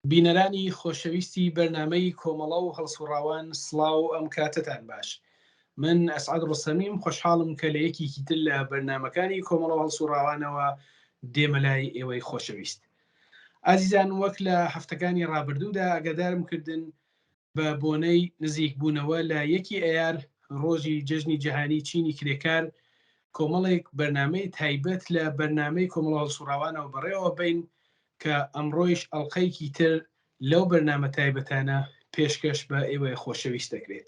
بینەرانی خۆشەویستی بەرنامەی کۆمەڵە و هەڵسوڕاوان سڵاو ئەم کاتەتان باش. من ئەسعەد ڕۆستەمیم خۆشحاڵم کە لە یەکێکی تر لە بەرنامەکانی کۆمەڵە و هەڵسوڕاوانەوە دێمە لای ئێوەی خۆشەویست. ئازیزان وەک لە هەفتەکانی ڕابردوودا ئاگادارم کردن بە بۆنەی نزیکبوونەوە لە یەکی ئەیار ڕۆژی جەژنی جیهانی چینی کرێکار کۆمەڵێک بەرنامەی تایبەت لە بەرنامەی کۆمەڵە هەڵسوڕاوانەوە بەڕێوە بەین کە ئەمڕۆیش ئەڵقەیەکی تر لەو بەرنامە تایبەتانە پێشکەش بە ئێوەی خۆشەویست دەکرێت.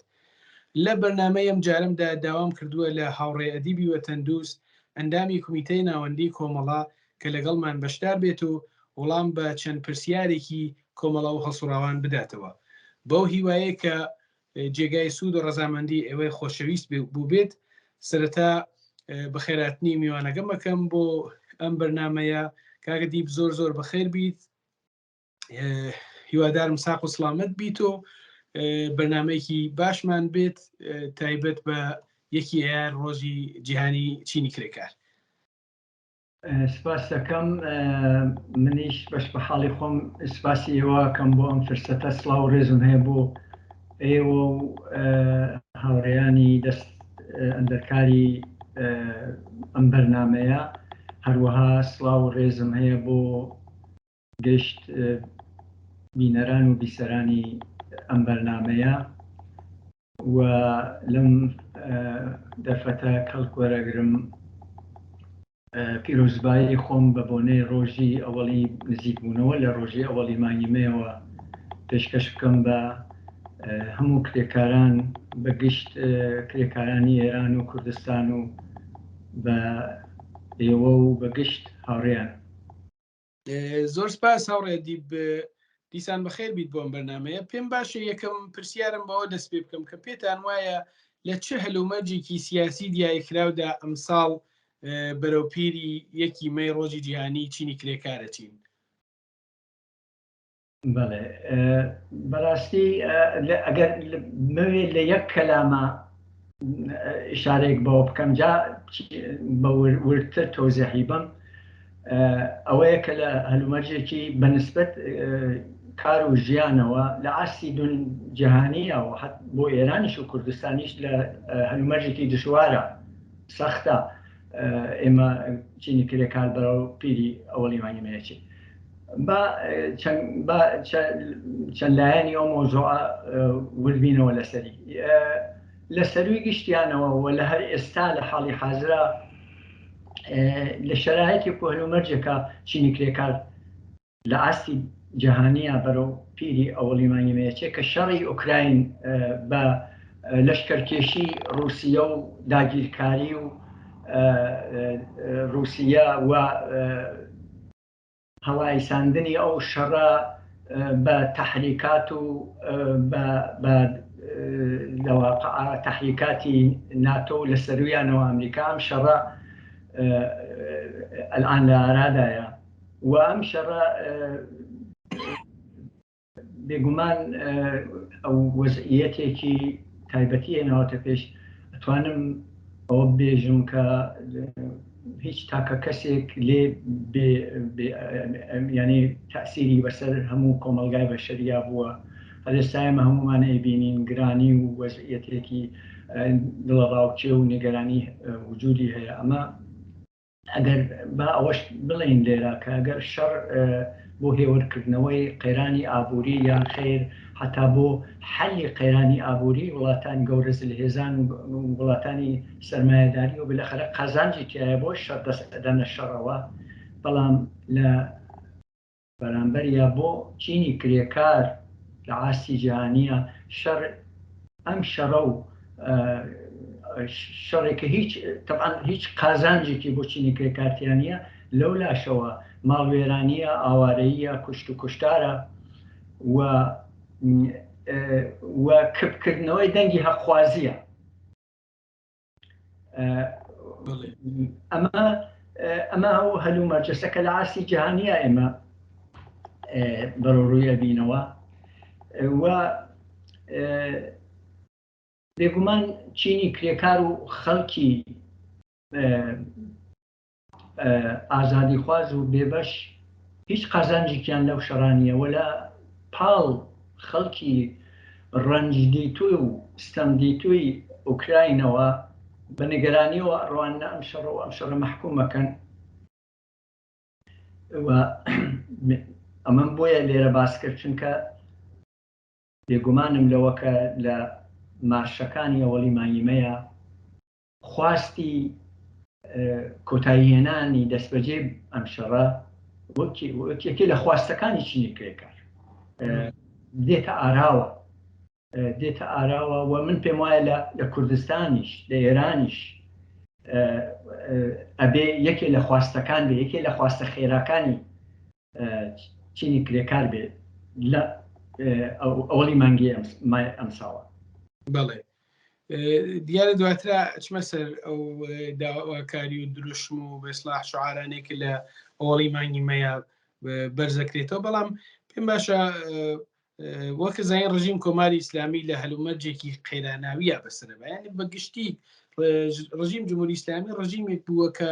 لە بەرنامەی ئەمجارەمدا داوام کردووە لە هاوڕێ ئەدیبی وەتەندووست ئەندامی کومیتەی ناوەندی کۆمەڵە کە لەگەڵمان بەشدار بێت و وڵام بە چەند پرسیارێکی کۆمەڵە و هەڵسوڕاوان بداتەوە. بەو هیوایەی کە جێگای سوود و ڕەزامەندی ئێوەی خۆشەویست بووبێت. سەرەتا بەخێراتنی میوانەکەم ئەکەم بۆ ئەم بەرنامەیە. کاک ئەدیب زۆر زۆر بەخێر بیت. هیوادارم ساق و سڵامەت بیت و بەرنمەیەکی باشمان بێت تایبەت بە یەکی ئەیار ڕۆژی جیهانی چینی کرێکار. سپاس دەکەم منیش بەش بە حاڵی خۆم سپاسی ئێوە کەم بۆ ئەم فرسەتە سڵاو و ڕێزم هەیە بۆ ئێوە و هاوڕێیانی دەست ئەندەرکاری ئەم بەرنمەیە هەروەها سڵاو و ڕێزم هەیە بۆ گشت بینەران و بیسەرانی ئەم بەرنامەیە و لەم دەرفەتە کەڵک وەرەگرم پیرۆزبایی خۆم بە بۆنەی ڕۆژی ئەوەڵی نزیکبوونەوە لە ڕۆژی ئەوەڵی مانگی مەیەوە پێشکەش بکەم بە هەموو کرێکاران بە گشت کرێکارانی ئێران و کوردستان و بە ئێوە و بە گشت هاوڕێیان. زۆر سپاس هاوڕێ دیب دیسان بەخێر بیت بۆم بەرنمەیە پێم باشە یەکەم پرسیارم بەوە دەست پێ بکەم کە پێتان وایە لە چه هەلومەرجێکی سیاسی دیاریکراودا ئەمساڵ بەرەو پیری یەکی مەی ڕۆژی جیهانی چینی کرێکارە چین؟ بەڵێ بەڕاستی ئەگەر مەوێ لە یەک کەلامە ئشارەیەک بەوە بکەم جا بە وردتر تۆزیحی بم ئەوەیە کە لە هەلومەرجێکی بەنسبەت کار و ژیانەوە لە ئاستی دون جیهانیەوە بۆ ئێرانیش و کوردستانیش لە هەلومەرجێکی دژوارە سەختە ئێمە چینی کرێکار بەرەو پیری ئەوەڵی مانگی مەیەچین با چەند لایەنی ئەو مەوزوعە وردبینەوە لەسەری لە سەروی گشتیانەوە و لە هەر ئێستا لە حاڵی حازرا لە شەرایەتی کۆهلومەرجێکە چینی کرێکار لە ئاستی جیهانیە بەرەو پیری ئەوەڵی مانگی مەیەچێ کە شەڕی ئۆکراین بە لەشکرکێشی ڕوسیە و داگیرکاری و ڕوسیە و هەڵایساندنی ئەو شەڕە بە تەحریکات و بە لەواقع تەحریکاتی ناتۆ و لە سەرویانەوە ئەمریکا ئەم شەڕە ئەلئان لە ئارادایە و ئەم شەڕە بێگومان ئەو وەزعیەتێکی تایبەتی هێناوەتە پێش ئەتوانم ئەوە بێژم کە هیچ تاکە کەسێک لێ ینی تاسیری بەسەر هەموو کۆمەلگای بەشەریا بووە هەرێستا ئێمە هەمومان ئەیبینین گرانی و وەزعیەتێکی دڵەڕاوکێ و نیگەرانی وجودی هەیە ئەمە ئەگەر با ئەوەش بڵێین لێرە کە ئەگەر شەڕ بۆ هێورکردنەوەی قەیرانی ئابووری یان خەیر هەتا بۆ حەلی قەیرانی ئابووری وڵاتان گەورە زلهێزان و وڵاتانی سەرمایەداری و بلەخەرە قازانجی تایە بۆ شەڕ دەست ئەدەنە شەڕەوە بەڵام لە بەرامبەریا بۆ چینی کرێکار لە ئاستی جیهانیە شەڕ ئەم شەڕە و شەڕێکە هیچ تەبعەن هیچ قازانجێکی بۆ چینی کرێکارتیان نییە لەو لاشەوە ماڵوێرانیە ئاوارەییە کوشت و کوشتارە و و کپکردنەوەی دەنگی هەقخوازیە ئەمە ئەمە ئەو هەلومەرجەسە کە لە ئاستی جیهانیە ئێمە بەرەوڕووی ئەبینەوە و بێگومان چینی کرێکار و خەڵکی ئازادیخواز و بێبەش هیچ قازانجێکیان لەو شەڕانیە وەلا. پاڵ خەڵکی ڕەنجدیتوو و ستەمدیتووی ئۆکراینەوە بە نیگەرانیەوە ئەڕواننە ئەم شەڕە و ئەم شەڕە مەحکوم ئەکەن و ئەمەم بۆیە لێرە باس کرد چونکە بێگومانم لەوە کە لە مارشەکانی ئەوەڵی مانگی مەیە خواستی کۆتاییهێنانی دەستبەجێ ئەم شەڕە وەک یەکێ لە خواستەکانی چینی کرێکار دێتە ئاراوە دێتە ئاراوە و من پێم وایە لە کوردستانیش لە ئێرانیش ئەبێ یەکێ لە خواستەکان بێ یەکێ لە خواستە خێراکانی چینی کرێکار بێ لە ئەوەڵی مانگی ئەمساڵە. بەڵێ دیارە دواترا ئەچمە سەر ئەو داواکاری و دروشم و بەسلاح شعارانێک لە ئەوەڵی مانگی مەیە بەرزەکرێتەوە بەڵام پێم باشە وەک زانین ڕژیم کۆماری ئیسلامی لە هەلومەرجێکی قەیراناویە بەسرە یعنی بە گشتی ڕژیم جمهوری ئیسلامی ڕژیمێک بووە کە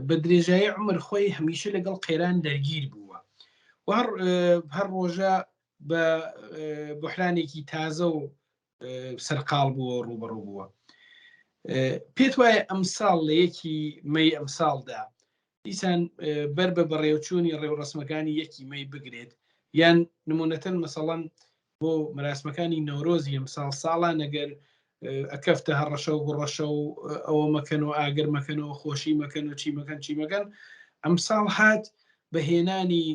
بە درێژایی عمر خۆی هەمیشە لەگەڵ قەیران دەرگیر بووە و هەر هەر ڕۆژە بە بحرانێکی تازە و سەرقاڵ بووە ڕوبەڕوو بووە پێت وایە ئەمساڵ لە یەکی مەی ئەمساڵدا دیسان بەر بە بەڕێوچوونی ڕێوڕەسمەکانی یەکی مەی بگرێت یان نمونەتەن مەسەڵەن بۆ مەراسمەکانی نەورۆزی ئەمساڵ ساڵان ئەگەر ئەکەفتە هەڕەشە و گوڕەشە و ئەوە مەکەن و ئاگر مەکەن و خۆشی مەکەن و چی مەکەن چی مەکەن ئەمساڵ هات بە هێنانی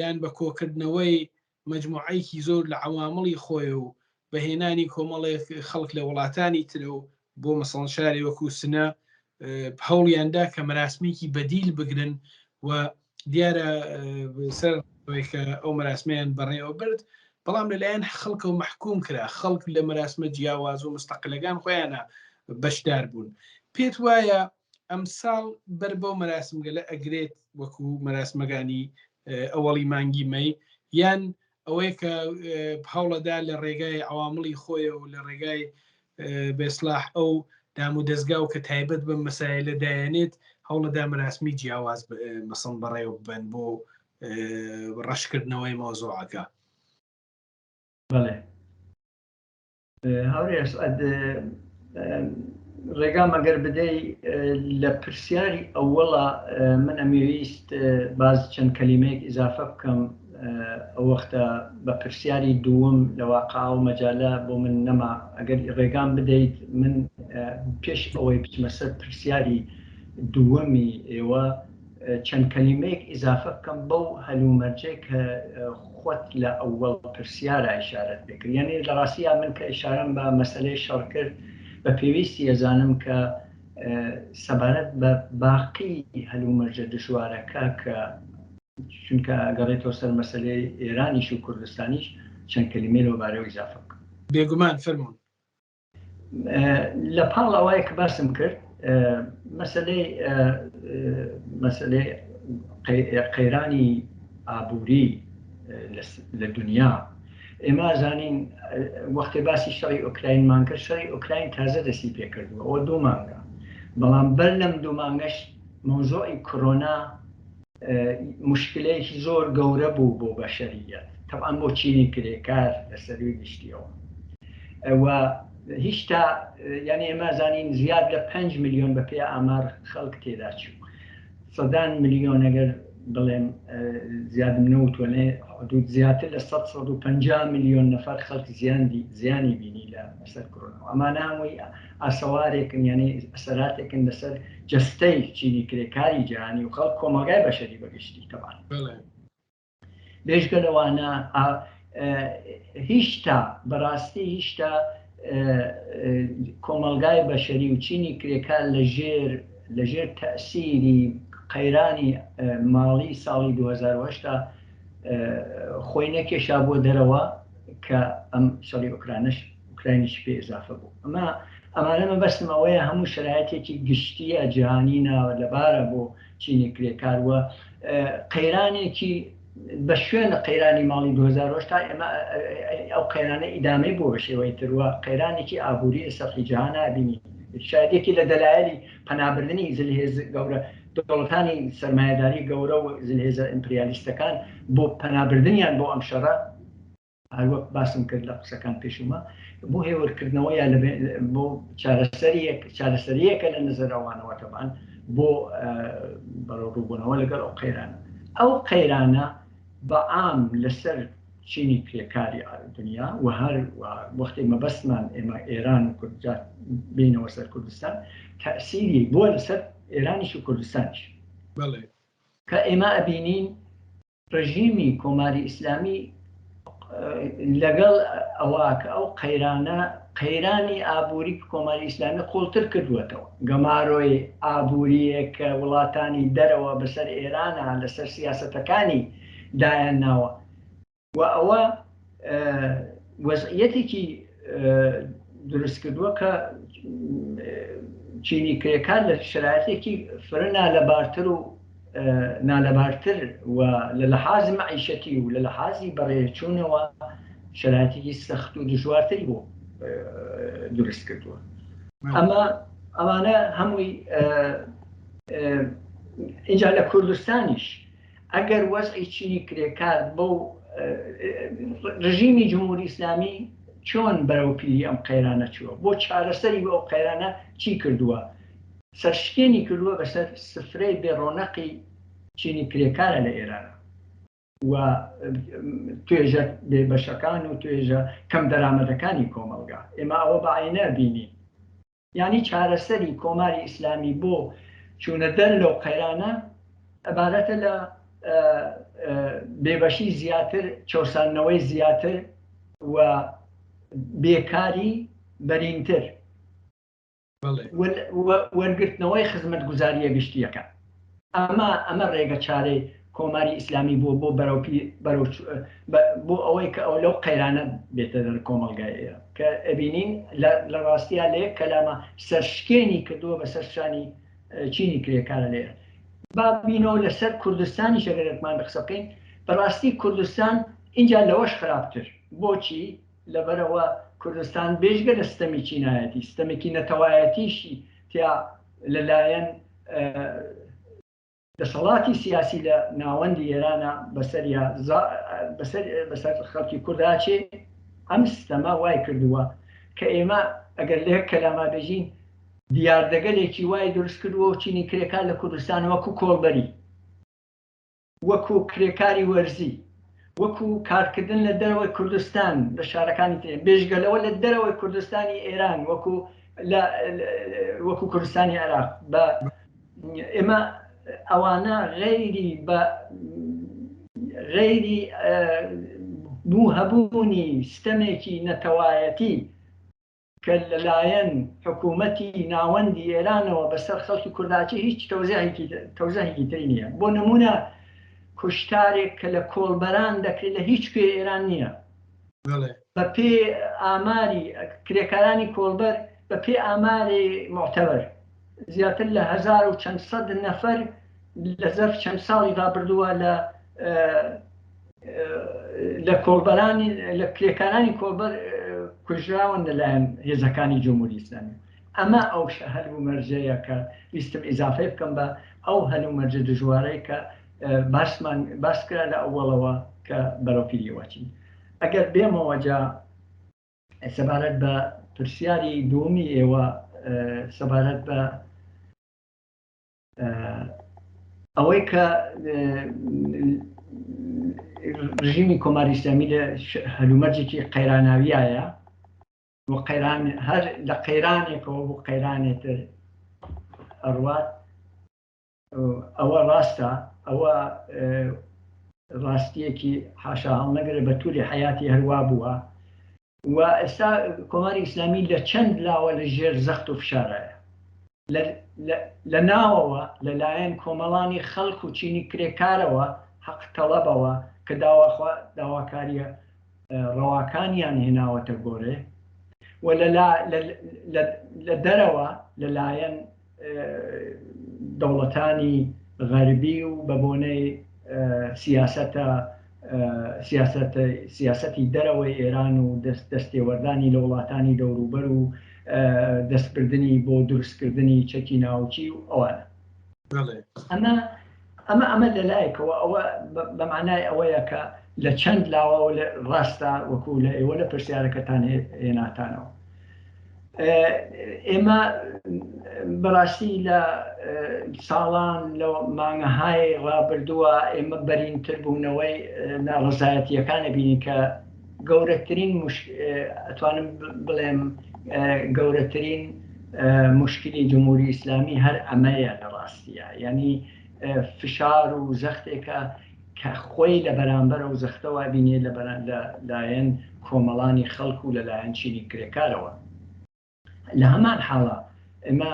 یان بە کۆکردنەوەی مەجموعەیەکی زۆر لە عەوامڵی خۆی و بە هێنانی کۆمەڵێک خەڵک لە وڵاتانی ترە و بۆ مەسەڵەن شاری وەکو سنە هەوڵیاندا کە مەراسمێکی بەدیل بگرن و دیارە سەر کە ئەو مەراسمیان بەڕێوە برد بەڵام لەلایەن خەڵکە و محکوم کرا خەڵک لە مەراسمە جیاواز و مستەقلەکان خۆیانە بەشدار بوون پێت وایە ئەمساڵ بەر بەو مەراسمگەلە ئەگرێت وەکو مەراسمەکانی ئەوەڵی مانگی مەی یان ئەوەیە کە هەوڵەدا لە ڕێگای عوامڵی خۆیە و لە ڕێگای بێسلاح ئەو دام و دەستگا و کە تایبەت بە مەسایلە دایانێت هەوڵەدا مەراسمی جیاواز مەسەڵ بەڕێوە ببەن بۆ ڕەشکردنەوەی مەوزوعەکە. بەڵێ هاورێ ئەسعەد ڕێگام ئەگەر بدەی لە پرسیاری ئەوەڵا من ئەمەویست باز چەند کەلیمەیەک ئیزافە بکەم ئەو وەختە بە پرسیاری دووەم لە واقع و مەجالە بۆ من نەما ئەگەر ڕێگام بدەیت من پێش ئەوەی بچمە سەر پرسیاری دووەمی ئێوە چەند کەلیمەیەک ئیزافە بکەم بەو هەلومەرجەی کە خۆت لە ئەوەڵ پرسیارا ئیشارەت پێ کرد. یانی لە ڕاستیا من کە ئیشارەم بە مەسەلەی شەڕ کرد بە پێویستی ئەزانم کە سەبارەت بە باقی هەلومەرجە دژوارەکە کە چونکە ئەگەڕێتەوە سەر مەسەلەی ئێرانیش و کوردستانیش چەند کەلیمەی لەو بارەوە ئیزافە بکەم. بێگومان فەرموون. لە پاڵ ئەوەیە کە باسم کرد مەسلەی مەسلەی قەیرانی ئابووری لە دنیا ئێمە زانین وەختێ باسی شەڕی ئۆکراینمان کرد شەڕی ئۆکراین تازە دەستی پێکردووە ئەوە دوو مانگە بەڵام بەر لەم دوو مانگەش مەوزوعی کۆرۆنا موشکلەیەکی زۆر گەورە بوو بۆ بەشەریەت تەبعەن بۆ چینی کرێکار لە سەروی گشتیەوە و هیچتا یعنی ئێمە زانین زیاد لە 5 میلیۆن بە پێ ئامار خەڵک تێدا چوو سەدان میلیۆن ئەگەر بڵێم زیادم نەوتوانێ حدود زیاتر لە 150 میلیۆن نەفەر خەڵک زیانی زیانی بینی لە سەر کۆرۆنا ئەمانە هەمووی ئاسەوارێکن یانی ئەسەراتێکن لەسەر جەستەی چینی کرێکاری جیهانی و خەڵک کۆمەڵگای بەشەری بەگشتی تەبان بێژگە لەوانە هیشتا بەڕاستی هیشتا کۆمەڵگای بەشەری و چینی کرێکار لە ژێر لە ژێر تەسیری قەیرانی ماڵی ساڵی 2008 خۆی نەکێشا بۆ دەرەوە کە ئەم شەڕی ئۆکرانش ئۆکراینیش پێ ئیزافە بوو. ئەمە ئەمانە مەبەستم ئەوەیە هەموو شەرایتێکی گشتییە جیهانی نا لەبارە بۆ چینی کرێکار و قەیرانێکی بە شوێن قەیرانی ماڵی 2008 تا ئێمە ئەو قەیرانە ئیدامەی بۆ بە شێوەی تر و قەیرانێکی ئابووری لە سەطحی جیهان نابینی شاید یەکی لە دەلایلی پەنابردنی زلهێز گەورە دەوڵەتانی سەرمایەداری گەورە و زلهێزە ئیمپریالیستەکان بۆ پەنابردنیان بۆ ئەم شەڕە. هەروەک باسم کرد لە قسەکان پێشوومە بۆ هێورکردنەوە یا بۆ چارەسەریەک چارەسەریەکە لە نظر ئەوانەوە تەبان بۆ بەرەوڕووبوونەوە لەگەڵ ئەو قەیرانە ئەو قەیرانە بە عام لەسەر چینی کرێکاری دنیا و هەر وەختی مەبەستمان ئێمە ئێران و کوردجات بینەوە سەر کوردستان تەسیری بووە لەسەر ئێرانیش و کوردستانیش کە ئێمە ئەبینین ڕژیمی کۆماری ئیسلامی لەگەڵ ئەوە کە ئەو قەیرانە قەیرانی ئابووری کۆماری ئیسلامی قوڵتر کردووەتەوە گەمارۆی ئابووریەک کە وڵاتانی دەرەوە بەسەر ئێرانە لەسەر سیاسەتەکانی دایان ناوە و ئەوە وەزعیەتێکی دروست کردووە کە چینی کرێکار لە شرایەتێکی فرە نالەبارتر و نالەبارتر و لە لەحازی مەعیشەتی و لە لەحازی بەڕێچوونەوە شرایەتێکی سەخت و دژوارتری بۆ دروست کردووە. ئەمە ئەوانە هەمووی اینجا لە کوردستانیش ئەگەر وەزعی چینی کرێکار بەو ڕژیمی جمهوری ئیسلامی چۆن بەرەو پیری ئەم قەیرانە چووە، بۆ چارەسەری ئەو قەیرانە چی کردووە؟ سەرشکێنی کردووە بەسەر سفرەی بێ ڕۆنەقی چینی کرێکارە لە ئێرانە و توێژە بێبەشەکان و توێژە کەم دەرامەتەکانی کۆمەڵگا. ئێمە ئەوە بە عەینە بینین. یانی چارەسەری کۆماری ئیسلامی بۆ چوونە دەر لەو قەیرانە عبارەتە لە بێبەشی زیاتر، چەوساندنەوەی زیاتر و بێکاری بەرینتر وەرگرتنەوەی خزمەتگوزارییە گشتییەکان. ئەمە ئەمە ڕێگە چارەی کۆماری ئیسلامی بووە بۆ بەرەو بەرەو بۆ ئەوەی کە ئەو لەو قەیرانە بێتە دەر کۆمەڵگای ئێران کە ئەبینین لە ڕاستیا لە یەک کەلامە سەرشکێنی کردووە بە سەر شانی چینی کرێکارە لە ئێران. با بینەوە لەسەر کوردستانیش ئەگەر یەکمان قسە بکەین بەڕاستی کوردستان ئینجا لەوەش خراپتر بۆچی لەبەرئەوە کوردستان بێجگە لە ستەمی چینایەتی، ستەمێکی نەتەوایەتیشی تیا لە لایەن دەسەڵاتی سیاسی لە ناوەندی ئێرانە بەسەریا بەسەر بەسەر خەڵکی کوردا چێ. ئەم ستەمە وای کردووە کە ئێمە ئەگەر لە یەک کەلاما بێژین دیاردەگەلێکی وای دروست کردووە و چینی کرێکار لە کوردستان وەکوو کۆڵبەری، وەکو کرێکاری وەرزی، وەکو کارکردن لە دەرەوەی کوردستان لە شارەکانی تر، بێژگە لەوە لە دەرەوەی کوردستانی ئێران وەکو لە وەکو کوردستانی عێراق بە ئێمە ئەوانە غەیری بە غەیری بوو هەبوونی ستەمێکی نەتەوایەتی کە لەلایەن حکوومەتی ناوەندی ئێرانەوە بەسەر خەڵکی کورداچی هیچ تەوزیحێکی تری نییە. بۆ نموونە کوشتارێک کە لە کۆڵبەران دەکرێت لە هیچ کوێ ئێران نییە. بە پێ ئاماری کرێکارانی کۆڵبەر بە پێ ئاماری موعتەبەر زیاتر لە هەزار و چەند سەد نەفەر لە زەرف چەند ساڵی ڕابردووە لە لە کۆڵبەرانی لە کرێکارانی کۆڵبەر کوژراون لەلایەن هێزەکانی جمهوری ئیسلامی. ئەمە ئەو هەلومەرجەیە کە ویستم ئیزافەی بکەم بە ئەو هەلومەرجە دژوارەی کە باسمان باس کرا لە ئەوەڵەوە کە بەرەو پیریەوە چین. ئەگەر بێمەوە جا سەبارەت بە پرسیاری دووەمی ئێوە سەبارەت بە ئەوەی کە ڕژیمی کۆماری ئیسلامی لە هەلومەرجێکی قەیراناویایە و قەیران هەر لە قەیرانێکەوە بۆ قەیرانێتر ئەڕوات ئەوە ڕاستە ئەوە ڕاستیەکی حاشا هەڵنەگرە بە تولی حیاتی هەروا بووە و ئێستا کۆماری ئیسلامی لە چەند لاوە لە ژێر زەخت و فشارایە. لە ناوەوە لە لایەن کۆمەڵانی خەڵک و چینی کرێکارەوە حەق تەڵەبەوە کە داواکارییە ڕەواکانیان هێناوەتە گۆرێ و لە دەرەوە لە لایەن دەوڵەتانی غەربی و بە بۆنەی سیاسەتە سیاسەتی دەرەوەی ئێران و دەستێوەردانی لە وڵاتانی دەوروبەر و دەستبردنی بۆ دروستکردنی چەکی ناوکی و ئەوانە. ئەمە ئەمە ئەمە لەلایەکەوە ئەوە بە مانای ئەوەیە کە لە چەند لاوەوە لە ڕاستە وەکو لە ئێوە لە پرسیارەکەتان هێناتانەوە. ئێمە بەڕاستی لە ساڵان لە مانگەهای ڕابردووە ئێمە بەرینتر بوونەوەی ناڕەزایەتییەکانە بینی کە گەورەترین ئەتوانم بڵێم گەورەترین مشکلی جمهوری ئیسلامی هەر ئەمەیە لە ڕاستیە یعنی فشار و زەختێکە کە خۆی لە بەرامبەر ئەو زەختەوە بینێ لە لایەن کۆمەڵانی خەڵک و لەلایەن چینی کرێکارەوە. لە هەمان حاڵا ئێمە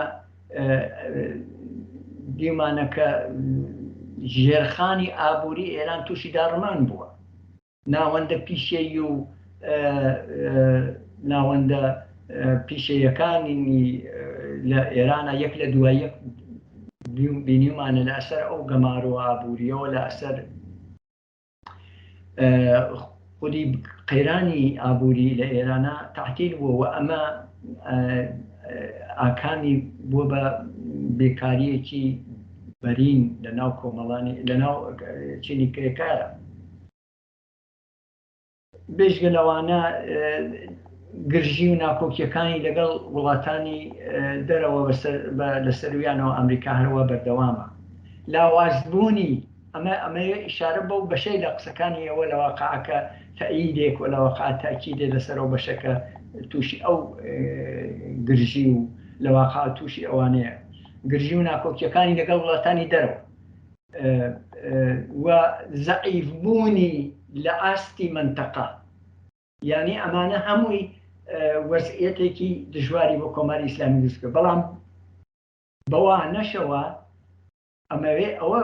دیومانە کە ژێرخانی ئابووری ئێران تووشی داڕمان بووە. ناوەندە پیشەیی و ناوەندە پیشەیەکانی لە ئێرانە یەک لە دوای یەک بینیومانە لە ئەسەر ئەو گەمارۆ ئابووریەوە لە ئەسەر خودی قەیرانی ئابووری لە ئێرانە تەعتیل بووە و ئەمە ئاکامی بووە بە بێکارییەکی بەرین لە ناو کۆمەڵانی لە ناو چینی کرێکارە. بێجگە لەوانە گرژی و ناکۆکیەکانی لەگەڵ وڵاتانی دەرەوە لە سەرویانەوە ئەمریکا هەروە بەردەوامە. لاوازبوونی ئەمە ئەمەوێ ئیشارە بەو بەشەی لە قسەکانی ئێوە لە واقعا کە تەئیدێک و لە واقعا تەئکیدێ لەسەر ئەو بەشە کە تووشی ئەو گرژی و لە واقعا تووشی ئەوانەیە گرژی و ناکۆکیەکانی لەگەڵ وڵاتانی دەرەوە و زەعیف بوونی لە ئاستی مەنتەقە یانی ئەمانە هەمووی وەزعیەتێکی دژواری بۆ کۆماری ئیسلامی دروست کرد بەڵام بەوانەشەوە ئەمەوێ ئەوە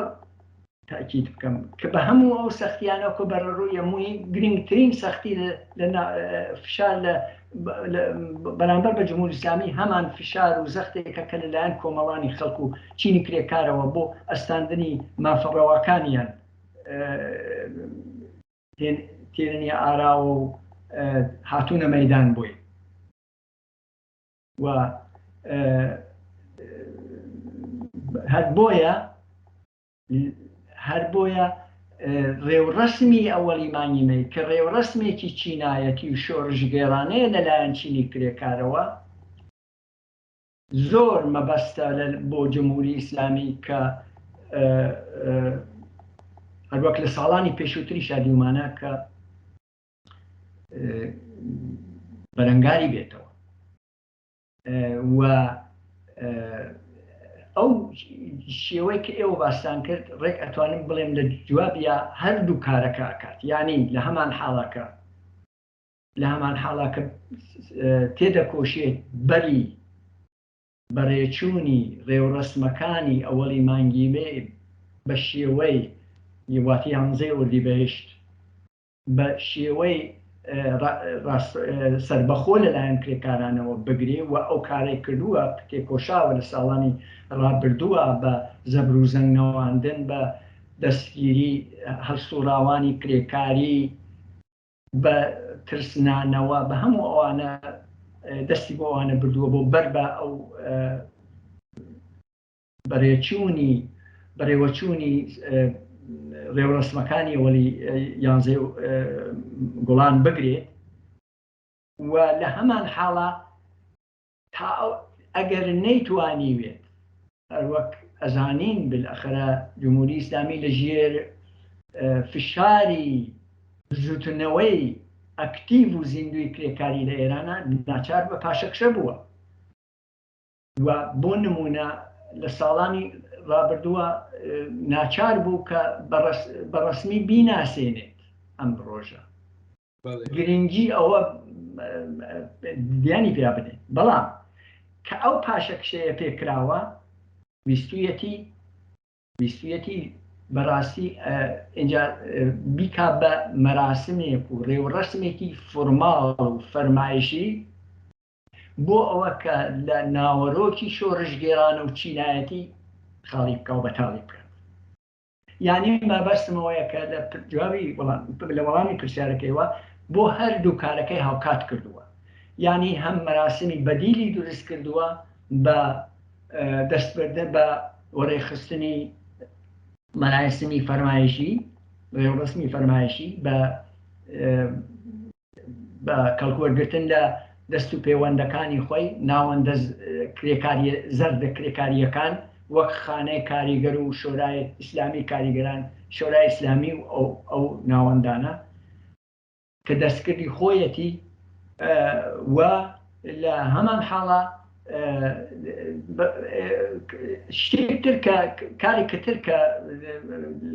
تاکید بکەم کە بە هەموو ئەو سەختیانە کە بەرەڕووی هەمووی گرنگترین سەختی لە فشار لە بەرامبەر بە جمهوری ئیسلامی هەمان فشار و زەختێکە کە لەلایەن کۆمەڵانی خەڵک و چینی کرێکارەوە بۆ ئەستاندنی مافە ڕەواکانیان تێننیە ئاراوە و هاتوونە مەدان بۆی و هەر بۆیە هەر بۆیە ڕێوڕەسمی ئەوەڵی مانگی مەی کە ڕێوڕەسمێکی چینایەتی و شۆڕشگێڕانەیە لەلایەن چینی کرێکارەوە زۆر مەبەستە بۆ جمهوری ئیسلامی کە هەروەک لە ساڵانی پێشووتریشا دیومانە کە بەرەنگاری بێتەوە و ئەو شێوەی کە ئێوە باستان کرد ڕێک ئەتوانم بڵێم لە جوابیا هەردوو کارەکە ئەکات یعنی لە هەمان حاڵەکە لە هەمان حاڵاکە تێدەکۆشێت بەری بەڕێچوونی ڕێوڕەسمەکانی ئەوەڵی مانگی مێ بە شێوەی واتە یانزەی ئۆردیبەهشت بە شێوەی سەربەخۆ لەلایەن کرێکارانەوە بگرێ و ئەو کارەی کردووە، تێکۆشاوە لە ساڵانی ڕابردووە بە زەبر و زەنگ نواندن، بە دەستگیری هەڵسوڕاوانی کرێکاری، بە ترسنانەوە، بە هەموو ئەوانە دەستی بۆ ئەوانە بردووە بۆ بەر بە ئەو بەڕێچوونی بەڕێوەچوونی ڕێوڕەسمەکانی ئەوەڵی یانزەی گوڵان بگرێت و لە هەمان حاڵا تا ئەگەر نەیتوانیوێت هەروەک ئەزانین بالئەخرە جمهوری ئیسلامی لە ژێر فشاری بزوتنەوەی ئەکتیڤ و زیندوی کرێکاری لە ئێرانە ناچار بە پاشەکشە بووە. و بۆ نموونە لە ساڵانی ڕابردووە ناچار بوو کە بە ڕەسمی بیناسێنێت ئەم ڕۆژە گرنگی ئەوە دیانی پیا بدەین بەڵام کە ئەو پاشەکشەیە پێکراوە ویستویەتی ویستویەتی بەڕاستی ئینجا بیکا بە مەراسمێک و ڕێوڕەسمێکی فورماڵ و فەرمایشی بۆ ئەوە کە لە ناوەرۆکی شۆرشگێرانە و چینایەتی خاڵی بکا و بەتاڵی بکات. یانی مەبەستم ئەوەیە کە لە جوابی لە وەڵامی پرسیارەکەیوە بۆ هەردوو کارەکەی هاوکات کردووە. یانی هەم مەراسمی بەدیلی دروست کردووە بە دەستبردن بە وەڕێخستنی مەراسمی فەرمایشی. ڕێوڕەسمی فەرمایشی بە بە کەڵکوەرگرتن لە دەست و پێوەندەکانی خۆی، ناوەندە کرێکارییە زەردە کرێکارییەکان وەک خانەی کاریگەر و شۆرای ئیسلامی کاریگەران، شۆرای ئیسلامی و ئەو ئەو ناوەندانە کە دەستکردی خۆیەتی و لە هەمان حاڵا شتێک تر کە کارێکە تر کە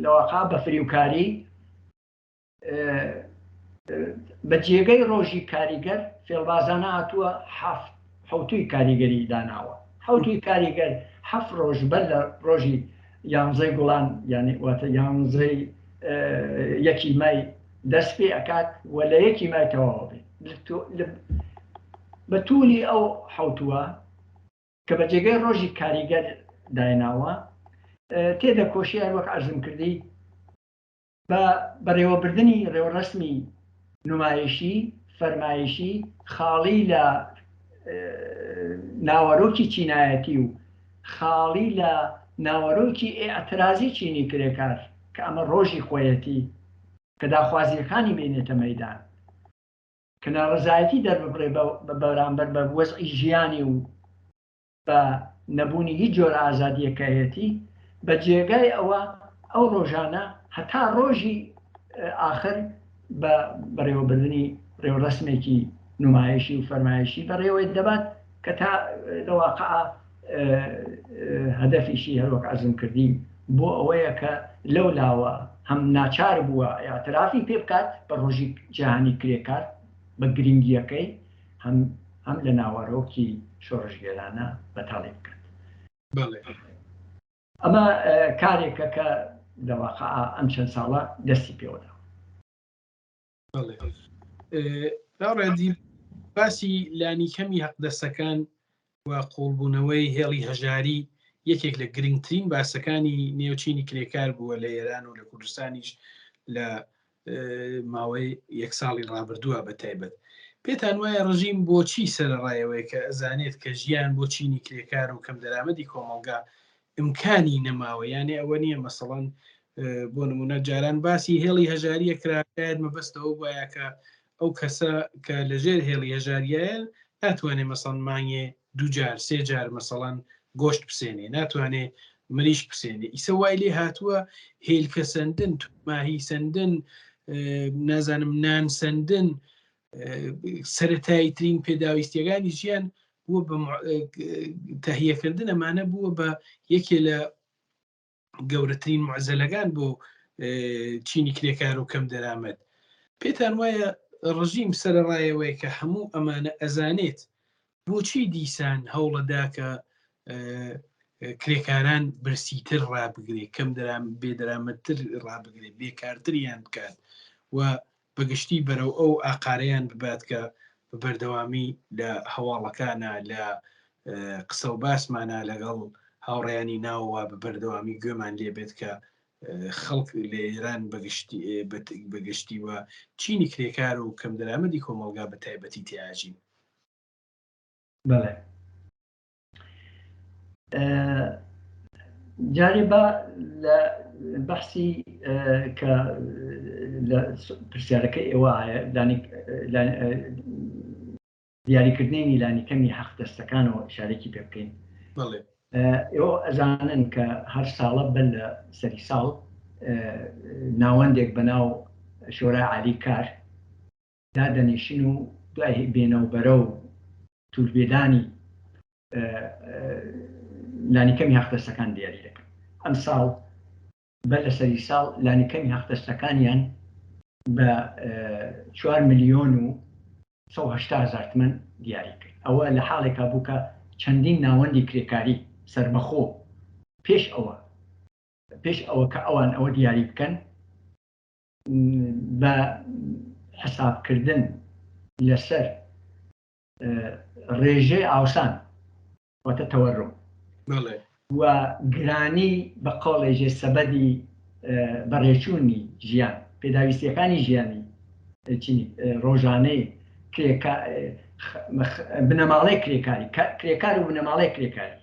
لەواقع بە فریوکاری بە جێگەی ڕۆژی کاریگەر فێڵبازانە هاتووە حەفت حەوتووی کاریگەری داناوە حەوتووی کاریگەر حەفت ڕۆژ بەر لە ڕۆژی یانزەی گوڵان یعنی واتە یانزەی یەکی مای دەست پێ ئەکات و لە یەکی مای تەواوە بێت بە تولی ئەو حەوتووە کە بە جێگەی ڕۆژی کاریگەر دایناوە تێدەکۆشی هەر وەک عەرزم کردی بە بەڕێوەبردنی ڕێوڕەسمی نومایشی، فەرمایشی، خاڵی لە ناوەرۆکی چینایەتی و خاڵی لە ناوەرۆکی ئیعترازی چینی کرێکار کە ئەمە ڕۆژی خۆیەتی کە داخوازییەکانی بێنێتە مەیدان، کە ناڕەزایەتی دەرببڕێ بە بەرامبەر بە وەزعی ژیانی و بە نەبوونی هیچ جۆرە ئازادییەک کە هەیەتی، بە جێگای ئەوە ئەو ڕۆژانە هەتا ڕۆژی ئاخر بە بەڕێوەبردنی ڕێوڕەسمێکی نومایشی و فەرمایشی بەڕێوەی دەبات کە تا لە واقعا هەدەفیشی هەروەک عەرزم کردی بۆ ئەوەیە کە لەو لاوە هەم ناچار بووە ئیعترافی پێ بکات بە ڕۆژی جیهانی کرێکار بە گرنگییەکەی هەم هەم لە ناوەرۆکی شۆڕشگێرانە بەتاڵی بکات. بەڵێ. ئەمە کارێکە کە لە واقع ئەم چەند ساڵە دەستی پێوەدا. بەڵێ. ڕێدی باسی لانی کەمی حەقدەستەکان و قوڵبوونەوەی هێڵی هەژاری یەکێک لە گرنگترین باسەکانی نێو چینی کرێکار بووە لە ئێران و لە کوردستانیش لە ماوەی یەک ساڵی ڕابردووە بە تایبەت. پێتان وایە ڕژیم بۆچی سەرەڕای ئەوەی کە ئەزانێت کە ژیان بۆ چینی کرێکار و کەمدەرامەتی کۆمەڵگا ئیمکانی نەماوە یانێ ئەوە نییە مەسەڵەن بۆ نمونە جاران باسی هێڵی هەژاریە کرا شاید مەبەستەوە وایە کە ئەو کەسە کە لەژێر هێڵی هەژاریایە ناتوانێ مەسەڵەن مانگێ دوو جار سێ جار مەسەڵەن گۆشت بسێنێ ناتوانێ مریش بسێنێ ئیسە وای لێ هاتووە هێلکە سندن ماهی سندن نازانم نان سندن سەتایی ترین پێداویستیەکانی ژیان بووە بە تەهیەکردن ئەمانە بووە بە یەکێ لە گەورەترین معزەلەکان بۆ چینی کرێکار و کەم دەرامەت پێتان وایە ڕژیم سەرڕایەوەی کە هەموو ئەمانە ئەزانێت بۆچی دیسان هەوڵەدا کە کرێکاران برسیتر ڕابگرێ کەم دەرام بێدەرامەتتر ڕابگرێ بێکارتریان بکات و بەگشتی بەرەو ئەو ئاقارەیان ببات کە بە بەردەوامی لە هەواڵەکانا لە قسە و باسمانا لەگەڵ هاوڕێیانی ناوەوە بە بەردەوامی گوێمان لێ بێت کە خەڵک لە ئێران بەگشتی و چینی کرێکار و کەمدەرامەتی کۆمەڵگا بە تایبەتی تیاژین. بەڵێ جارێ با لە بەحسی کە لە پرسیارەکە ئێوە دیاریکردنی لانی کەمی حەق دەستەکانەوە ئشارێکی پێ بکەین ئێوە ئەزانن کە هەر ساڵە بەر لە سەری ساڵ ناوەندێک بە ناو شۆرای عالی کار دادەنیشن و دوای بێنەوبەرە و تولبێدانی لانیکەمی حەقدەستەکان دیاری دەکەن. ئەمساڵ بەر لە سەری ساڵ لانیکەمی حەقدەستەکانیان بە 4 ملیۆن و 180 هەزار تمەن دیاری کرد. ئەوە لە حاڵێکا بوو کە چەندین ناوەندی کرێکاری سەربەخۆ پێش ئەوە پێش ئەوە کە ئەوان ئەوە دیاری بکەن بە حسابکردن لەسەر ڕێژەی ئاوسان واتە تەوەرم و گرانی بە قۆڵێژێ سەبەدی بەڕێچوونی ژیان پێداویستیەکانی ژیانی چینی ڕۆژانەی بنەماڵەی کرێکاری کرێکار و بنەماڵەی کرێکاری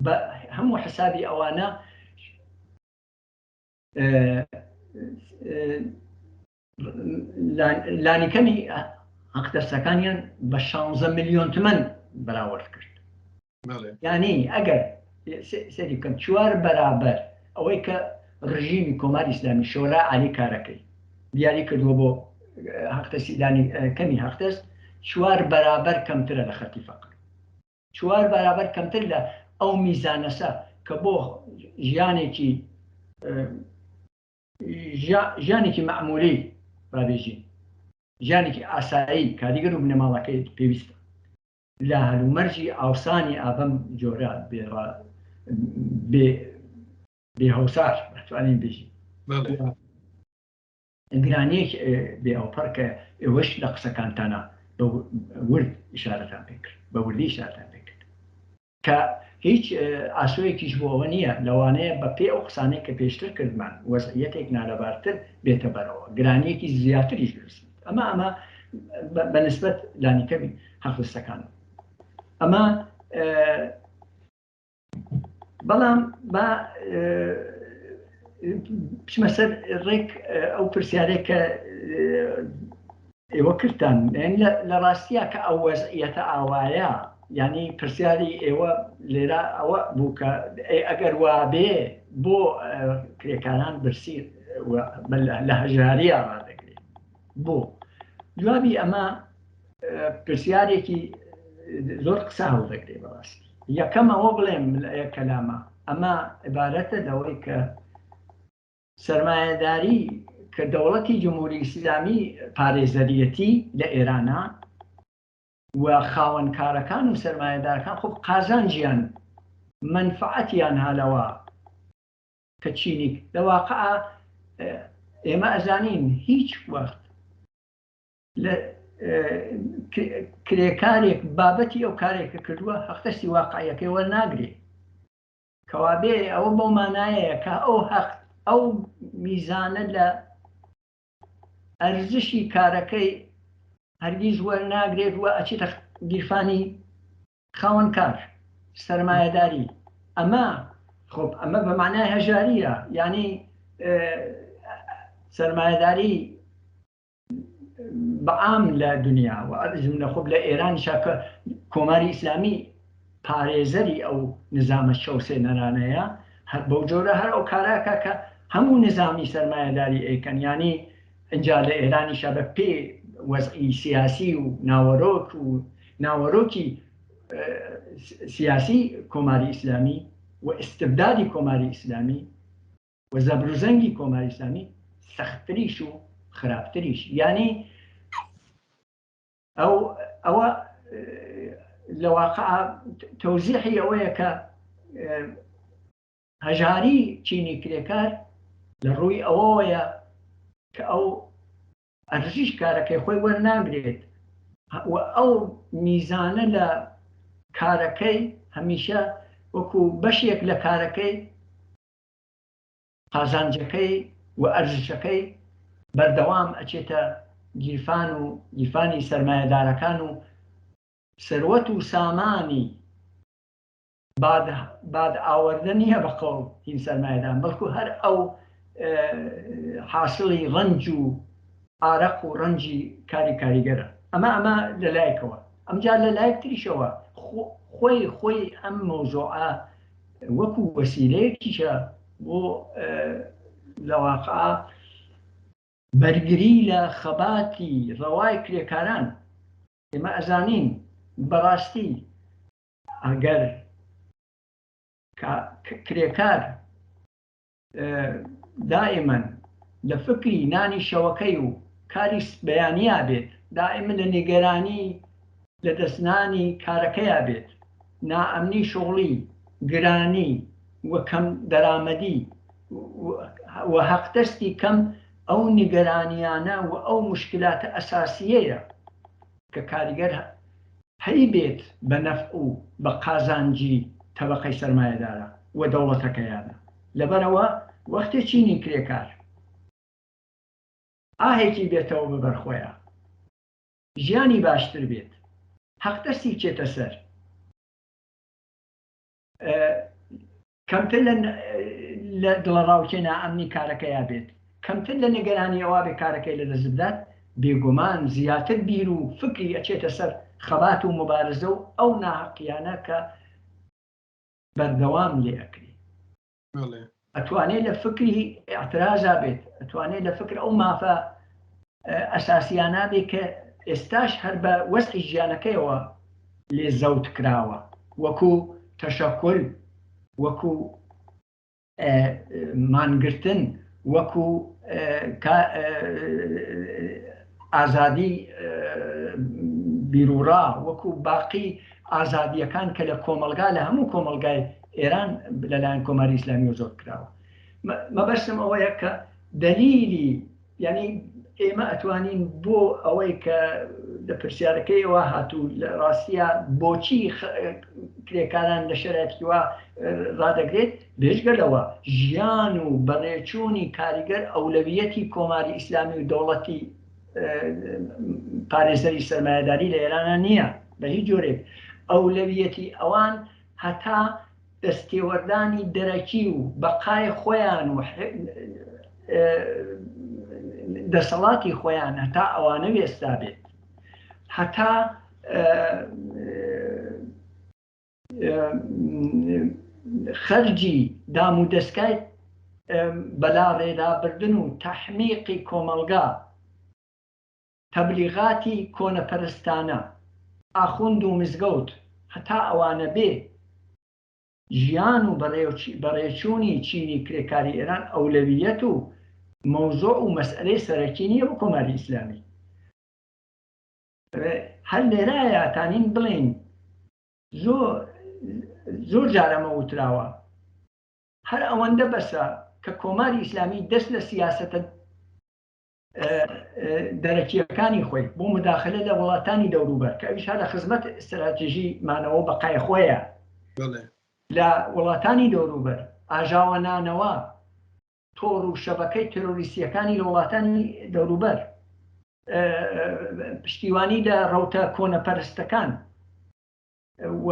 بە هەموو حسابی ئەوانە. لانیکەمی حەقدەستەکانیان بە 16 میلیۆن تمەن بەراورد کرد. یانی ئەگەر سەیری بکەن چوار بەرابەر ئەوەی کە ڕژیمی کۆماری ئیسلامی شۆرا عالی کارەکەی دیاری کردووە بۆ حەقدەستی لانی کەمی حەقدەست چوار بەرابەر کەمترە لە خەتی فەقر چوار بەرابەر کەمتر لە ئەو میزانەسە کە بۆ ژیانێکی ژیانێکی مەعمولی بابێژین ژیانێکی ئاسایی کاریگەر و بنەماڵەکەی پێویستە لە هەلومەرجی ئاوسانی ئا بەم جۆرە بێ بێ بێ هەوسار ئەتوانین بێژین گرانیەک بێ ئەوپەڕ کە ئێوەش لە قسەکانتانە بە ورد ئیشارەتان پێ کرد بە وردی ئیشارەتان پێ کرد کە هیچ ئاسۆیەکیش بۆ ئەوە نییە، لەوانەیە بە پێی ئەو قسانەی کە پێشتر کردمان وەزعیەتێک نالەبارتر بێتە بەرەوە، گرانییەکی زیاتریش دروست بێت. ئەمە ئەمە بە نسبەت لانیکەمی حەقدەستەکان. ئەمە بەڵام با بچمە سەر ڕێک ئەو پرسیارێک کە ئێوە کردتان لە ڕاستیا کە ئەو وەزعیەتە ئاوایە یعنی پرسیاری ئێوە لێرە ئەوە بوو کە ئەگەر وابێ بۆ کرێکاران برسی لە هەژاریا ڕادەگرێت بۆ جوابی ئەمە پرسیارێکی زۆر قسە هەڵدەگرێ بەڕاستی یەکەم ئەوە بڵێم لە کەلامە ئەمە عبارەتە لەوەی کە سەرمایەداری کە دەوڵەتی جمهوری ئیسلامی پارێزەریەتی لە ئێرانا و خاوەن کارەکان و سەرمایەدارەکان خۆ قازانجیان مەنفعەتیان هالەوە کە چینیک لە واقعا ئێمە ئەزانین هیچ وەخت لە کرێکارێک بابەتی ئەو کارێکە کردووە حەقدەستی واقعیەکەی وەرناگرێ کەوابێ ئەوە بەو مانایەیە کە ئەو هەق ئەو میزانە لە ئەرزشی کارەکەی هەرگیز وەرناگرێت و ئەچێتە گیرفانی خاوەنکار سەرمایەداری ئەمە خۆب ئەمە بە مانای هەژاریە یعنی سەرمایەداری بە عام لە دنیا و جملە خۆب لە ئێرانیشا کە کۆماری ئیسلامی پارێزەری ئەو نزامە چەوسێنەرانەیە هەر بەو جۆرە هەر ئەو کاراکە کە هەموو نزامی سەرمایەداری ئەیکەن یانی ئینجا لە ئێرانیشا بە پێ وەزعی سیاسی و ناوەرۆک و ناوەرۆکی سیاسی کۆماری ئیسلامی و ئیستبدادی کۆماری ئیسلامی و زەبروزەنگی کۆماری ئیسلامی سەختتریش و خراپتریش یانی ئەو ئەوە لە واقع تەوزیحی ئەوەیە کە هەژاری چینی کرێکار لە ڕووی ئەوەیە کە ئەو ئەرزش کارەکەی خۆی وەرناگرێت و ئەو میزانە لە کارەکەی هەمیشە وەکو بەشێک لە کارەکەی قازانجەکەی و ئەرزشەکەی بەردەوام ئەچێتە گیرفان و گیرفانی سەرمایەدارەکان و سەروەت و سامانی باد باد ئاوەردە نییە بە قەوڵ هین سەرمایەدان بەڵکو هەر ئەو حاسڵی ڕەنج و ئارەق و ڕەنجی کاری کاریگەرە ئەمە ئەمە لە لایەکەوە ئەمجا لە لایەک تریشەوە خۆی خۆی ئەم مەوزوعە وەکو وەسیلەیەکیشە بۆ لە واقع بەرگری لە خەباتی ڕەوای کرێکاران ئێمە ئەزانین بەڕاستی ئەگەر کرێکار دائیمەن لە فکری نانی شەوەکەی و کاری بەیانیا بێت، دائیمە لە نیگەرانی لە دەستنانی کارەکەیا بێت، نائەمنی شوغڵی، گرانی و کەم دەرامەدی و هەقدەستی کەم ئەو نیگەرانیانە و ئەو موشکلاتە ئەساسیەیە کە کاریگەر هەیبێت بە نەفع و بە قازانجی تەبەقەی سەرمایەدارە و دەوڵەتەکەیانە. لەبەرئەوە وەختێ چینی کرێکار ئاهێکی بێتەوە بە بەر خۆیا، ژیانی باشتر بێت، حەقدەستی بچێتە سەر، کەمتر لە دڵەڕاوکێ نائەمنی کارەکەیا بێت. کەمتر لە نیگەرانی ئەوە بێ کارەکەی لە دەست بدات، بێگومان زیاتر بیر و فکری ئەچێتە سەر خەبات و موبارزە و ئەو ناهەقیانە کە بەردەوام لێ ئەکرێ. ئەتوانێ لە فکری ئیعترازا بێت، ئەتوانێ لە فکر ئەو مافە ئەساسیانە بێ کە ئێستاش هەر بە وەزعی ژیانەکەیەوە لێ زەوت کراوە، وەکو تەشەکول، وەکو مانگرتن، وەکو ئازادی بیروڕا، وەکو باقی ئازادییەکان کە لە کۆمەڵگا لە هەموو کۆمەڵگای ئێران لەلایەن کۆماری ئیسلامیەوە زۆر کراوە. مەبەستم ئەوەیە کە دەلیلی یانی ئێمە ئەتوانین بۆ ئەوەی کە لە پرسیارەکەیەوە هاتوو لە ڕاستیە بۆچی کرێکاران لە شەرایەتی وا ڕادەگرێت بێجگە لەوە ژیان و بەڕێچوونی کاریگەر ئەولەویەتی کۆماری ئیسلامی و دەوڵەتی پارێزەری سەرمایەداری لە ئێرانە نییە بە هیچ جۆرێک ئەولەویەتی ئەوان هەتا دەستێوەردانی دەرەکی و بەقای خۆیان و دەسەڵاتی خۆیان هەتا ئەوانە وێستا بێت هەتا خەرجی دام و دەستگای بەلاڕێدابردن و تەحمیقی کۆمەڵگا تەبلیغاتی کۆنەپەرستانە، ئاخوند و مزگەوت، هەتا ئەوانە بێ ژیان و بەڕێچوونی چینی کرێکاری ئێران ئەولەوییەت و مەوزوع و مەسئەلەی سەرەکی نییە بۆ کۆماری ئیسلامی. هەر لێرایە ئەتانین بڵێین زۆر زۆر جار ئەمە وتراوە، هەر ئەوەندە بەسە کە کۆماری ئیسلامی دەست لە سیاسەتە دەرەکییەکانی خۆی بۆ مداخلە لە وڵاتانی دەوروبەر کە ئەویش هەر لە خزمەت ستراتیژی مانەوە و بەقای خۆیە لە وڵاتانی دەوروبەر، ئاژاوەنانەوە، تۆڕ و شەبەکەی تێرۆریستییەکانی لە وڵاتانی دەوروبەر، پشتیوانی لە ڕەوتە کۆنەپەرستەکان، و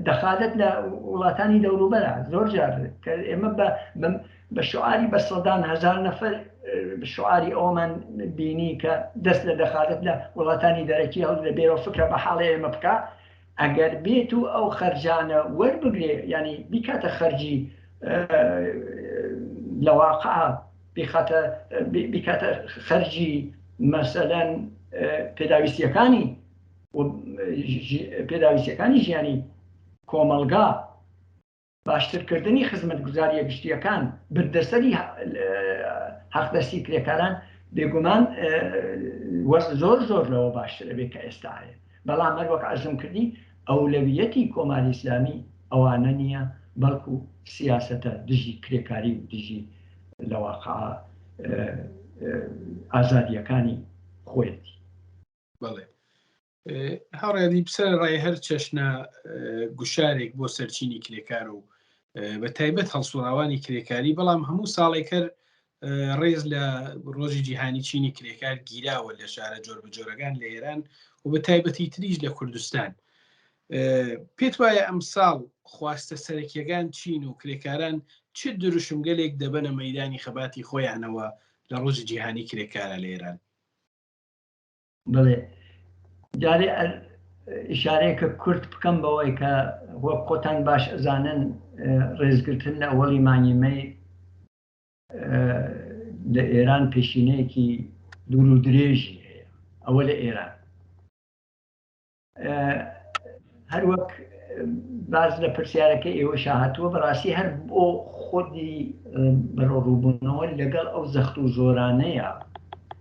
دەخالەت لە وڵاتانی دەوروبەرە زۆر جار کە ئێمە بە شعاری بە سەدان هەزار نەفەر شعاری ئەومان بینی کە دەست لە دەخالەت لە وڵاتانی دەرەکی هەڵ لە بێرەوە فکرە بە حاڵێ ئێمە بکە ئەگەر بێت و ئەو خەرجانە وەربگرێ ینی بیکاتە خەرجی لە واقع بیخاتە بیکاتە خەرجی مەسەلەن پێداویستیەکانی و پێداویستیەکانی ژیانی کۆمەڵگا، باشترکردنی خزمەتگوزاریە گشتیەکان، بردەسەری حەقدەستی کرێکاران، بێگومان وەزع زۆر زۆر لەوە باشتر ئەبێ کە ئێستا هەیە. بەڵام هەر وەک عەرزم کردی ئەولەویەتی کۆماری ئیسلامی ئەوانە نییە، بەڵکو سیاسەتە دژی کرێکاری و دژی لە واقع ئازادیەکانی خۆیەتی. بەڵێ هاوڕێدی سەرەڕای هەر چەشنە گوشارێک بۆ سەرچینی کرێکار و بە تایبەت هەڵسوڕاوانی کرێکاری بەڵام هەموو ساڵێکەر ڕێز لە ڕۆژی جیهانی چینی کرێکار گیراوە لە شارە جۆر بە جۆرەکان لە ئێران و بە تایبەتی تریش لە کوردستان پێت وایە ئەم ساڵ خواستە سەرەکیەکان چین و کرێکاران چ دروشمگەلێک دەبەنە مەدانی خەباتی خۆیانەوە لە ڕۆژی جیهانی کرێکارە لە ئێران بەڵێ جارێ ئیشارەیەکە کورت بکەم بەوەی کە وەک خۆتان باش ئەزانن ڕێزگرتن لە ئەوەڵی مانگی مەی لە ئێران پێشینەیەکی دوور و درێژی هەیە ئەوە لە ئێران هەروەک باز لە پرسیارەکە ئێوەشا هاتووە بەڕاستی هەر بۆ خودی بەرەوڕووبوونەوە لەگەڵ ئەو زەخت و زۆرانەیە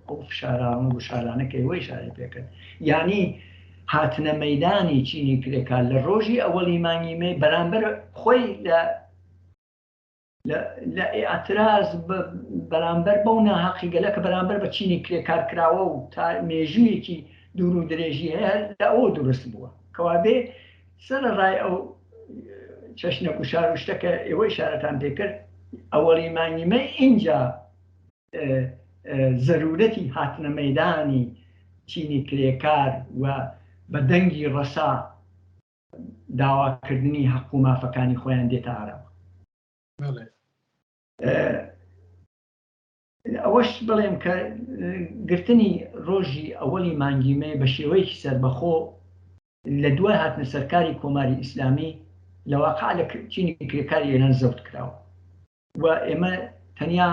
ئەو فشاران و گوشارانە کە ئێوە ئیشارەی پێکرد یعنی هاتنە مەدانی چینی کرێکار لە ڕۆژی ئەوەڵی مانگی مەی بەرامبەر خۆی لە لە ئیعتراز بەرامبەر بەو ناهەقی گەلە کە بەرامبەر بە چینی کرێکار کراوە و تا مێژوویەکی دوور و درێژی هەیە لە ئەوە دروست بووە کەوابێ سەرەڕای ئەو چەشنە گوشار و شتە کە ئێوە ئیشارەتان پێکرد ئەوەڵی مانگی مەی ئینجا زەرورەتی هاتنە مەدانی چینی کرێکار و بە دەنگی ڕەسا داواکردنی هەق و مافەکانی خۆیان دێتە ئاراوە. ئەوەش بڵێم کە گرتنی ڕۆژی ئەوەڵی مانگی مەی بە شێوەیەکی سەربەخۆ لە دوای هاتنە سەرکاری کۆماری ئیسلامی لە واقع لە چینی کرێکاری ئێران زەوت کراوە و ئێمە تەنیا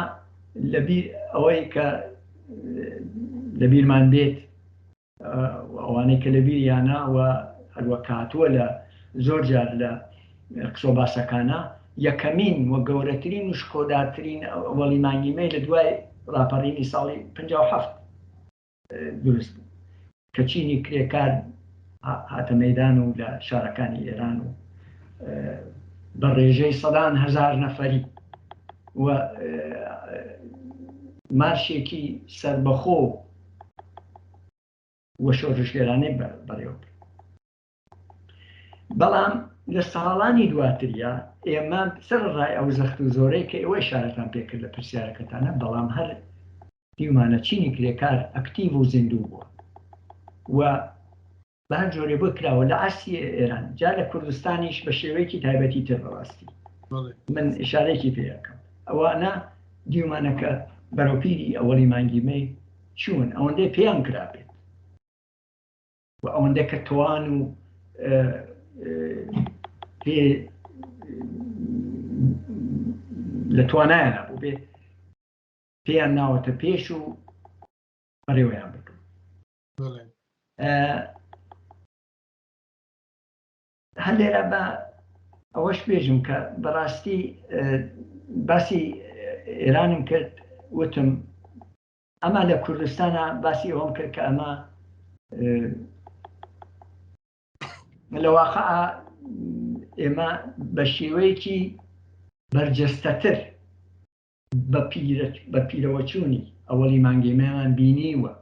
لەبیر ئەوەی کە لەبیرمان بێت ئەوانەی کە لەبیریانە و هەروەک هاتووە لە زۆر جار لە قسە و باسەکانە یەکەمین و گەورەترین و شکۆدارترین ئەوەڵی مانگی مەی لە دوای ڕاپەڕینی ساڵی 57 دروست بوو کە چینی کرێکار هاتە مەدان و لە شارەکانی ئێران و بە ڕێژەی سەدان هەزار نەفەری و مارشێکی سربەخۆ و شۆڕشگێرانەی بەڕێوە برد. بەڵام لە ساڵانی دواتریا ئێمە سەرەڕای ئەو زەخت و زۆرەی کە ئێوە ئیشارەتان پێ کرد لە پرسیارەکەتانە، بەڵام هەر دیومانە چینی کرێکار ئەکتیڤ و زیندوو بووە و بە هەر جۆرێ بۆی کراوە لە ئاستی ئێران جا لە کوردستانیش بە شێوەیەکی تایبەتی تر بەڕاستی من ئشارێکی پێ ئەکەم ئەوانە دیومانە کە بەرەوپیری ئەوەڵی مانگی مەی چوون ئەوەندەی پێیان کرابێت و ئەوەندە کە توان و پێ لە توانایانە بوو بێ پێیان ناوەتە پێش و بەڕێوەیان بردوو. هەر لێرە بە ئەوەش بێژم کە بەڕاستی باسی ئێرانم کرد وتم ئەمە لە کوردستانە باسی ئەوەم کرد کە ئەمە لە واقع ئێمە بە شێوەیەکی بەرجەستەتر بە پیرەوەچوونی ئەوەڵی مانگێمەیان بینیوە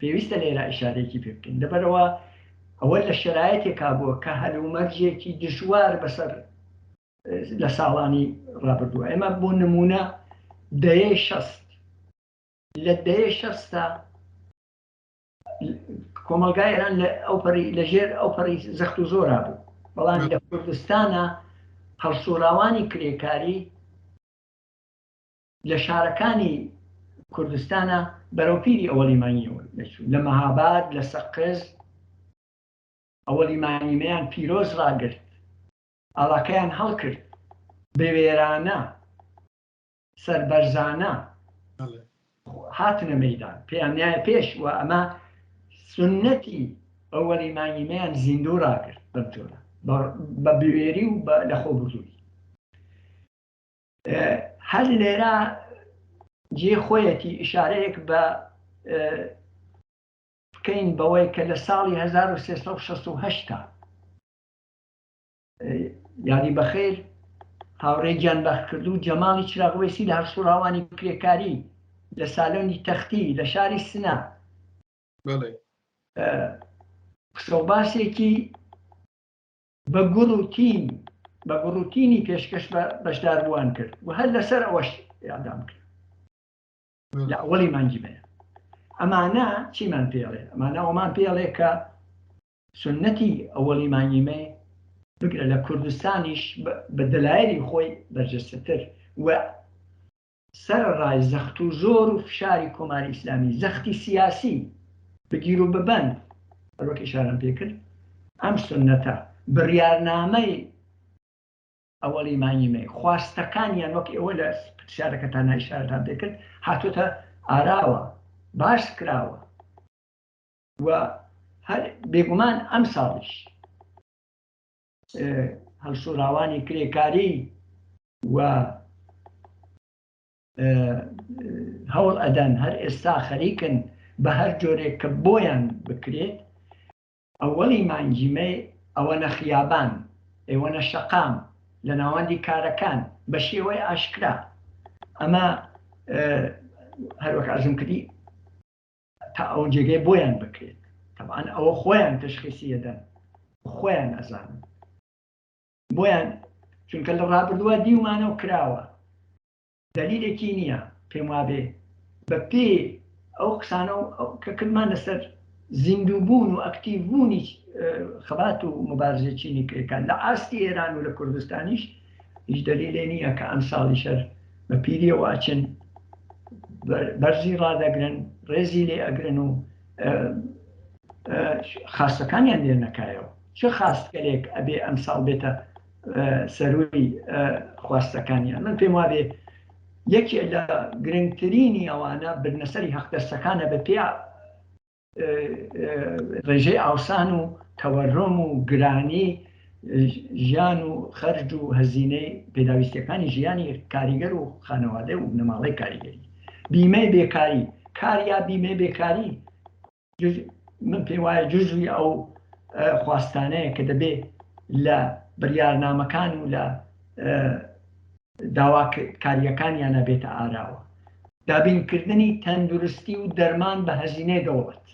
پێویستە لێرە ئیشارەیەکی پێ بکەین لەبەرئەوە ئەوە لە شەرایتێکا بووە کە هەلومەرجێکی دژوار بەسەر لە ساڵانی ڕابردووە ئێمە بۆ نمونە دەیەی شەست لە دەیەی شەستا کۆمەلگای ئێران لە ئەو پەڕی لە ژێر ئەو پەڕی زەخت و زۆرا بوو بەڵام لە کوردستانە هەڵسوڕاوانی کرێکاری لە شارەکانی کوردستانا بەرەو پیری ئەوەڵی مانگیەوە دەچوو، لە مەهاباد، لە سەقز ئەوەڵی مانگیمەیان پیرۆز ڕاگرت، ئاڵاکەیان هەڵکرد، بوێرانە، سەربەرزانە هاتنە مەیدان، پێیان نایە پێش و ئەمە سوننەتی ئەوەڵی مانگیمەیان زیندوو ڕاگرت بەم جۆرە، بە بوێری و بە لەخۆبوردوویی. هەر لێرە جێ خۆیەتی ئشارەیەک بە بکەین بەوەی کە لە ساڵی 1368 یادی بەخێر هاوڕێ گیان بەخکردو جەماڵی چراغوێسی لە هەڵسوڕاوانی کرێکاری لە سالۆنی تەختی لە شاری سنە قسەوباسێکی بە گوڕ و تین بە گوڕ و تینی پێشکەش بە بەشداربووان کرد و هەر لەسەر ئەوەش ئیعدام کرا لە ئەوەڵی مانگی مەیە. ئەمانە چیمان پێڵێ؟ ئەمانە ئەومان پێڵێ کە سوننەتی ئەوەڵی مانگی مەی بگرە لە کوردستانیش بە دەلایلی خۆی بەرجەستەتر و سەرەڕای زەخت و زۆر و فشاری کۆماری ئیسلامی، زەختی سیاسی، بگیر و ببەند، هەروەک ئیشارەم پێ کرد، ئەم سوننەتە، بڕیارنامەی ئەوەڵی مانگی مەی، خواستەکانیان وەک ئێوە لە پرسیارەکەتانا ئیشارەتان پێ کرد، هاتۆتە ئاراوە، باس کراوە و هەر بێگومان ئەمساڵیش هەڵسوڕاوانی کرێکاری و هەوڵ ئەدەن هەر ئێستا خەریکن بە هەر جۆرێک کە بۆیان بکرێت ئەوەڵی مانگی مەی ئەوەنە خیابان ئێوەنە شەقام لە ناوەندی کارەکان بە شێوەی ئاشکرا ئەمە هەروەک عەرزم کردی تا ئەو جێگەی بۆیان بکرێت تەبعەن ئەوە خۆیان تەشخیسی ئەدەن خۆیان ئەزانن بۆیان چونکە لە ڕابردووە دیومانە و کراوە دەلیلێکی نییە پێم وابێ بە پێ ئەو قسانە و کە کردمان لەسەر زیندووبوون و ئەکتیڤ بوونی خەبات و مبارزەی چینی کرێکار لە ئاستی ئێران و لە کوردستانیش هیچ دەلیلێ نییە کە ئەم ساڵیش هەر بە پیریەوە ئەچن. بەرزی ڕادەگرن، ڕێزی لێ ئەگرن و خاستەکانیان دێنە کایەوە. چ خاستگەلێک ئەبێ ئەمساڵ بێتە سەرووی خواستەکانیان؟ من پێم وابێ یەکێ لە گرنگترینی ئەوانە بردنەسەری حەقدەستەکانە بە پێ ڕێژەی ئاوسان و تەوەرۆم و گرانی ژیان و خەرج و هەزینەی پێداویستیەکانی ژیانی کاریگەر و خانەوادە و بنەماڵەی کاریگەری بیمەی بێکاری کار یا بیمەی بێکاری من پێم وایە جزوی ئەو خواستانەیە کە دەبێ لە بڕیارنامەکان و لە داواکارییەکانیانە بێتە ئاراوە. دابینکردنی تەندروستی و دەرمان بە هەزینەی دەوڵەت.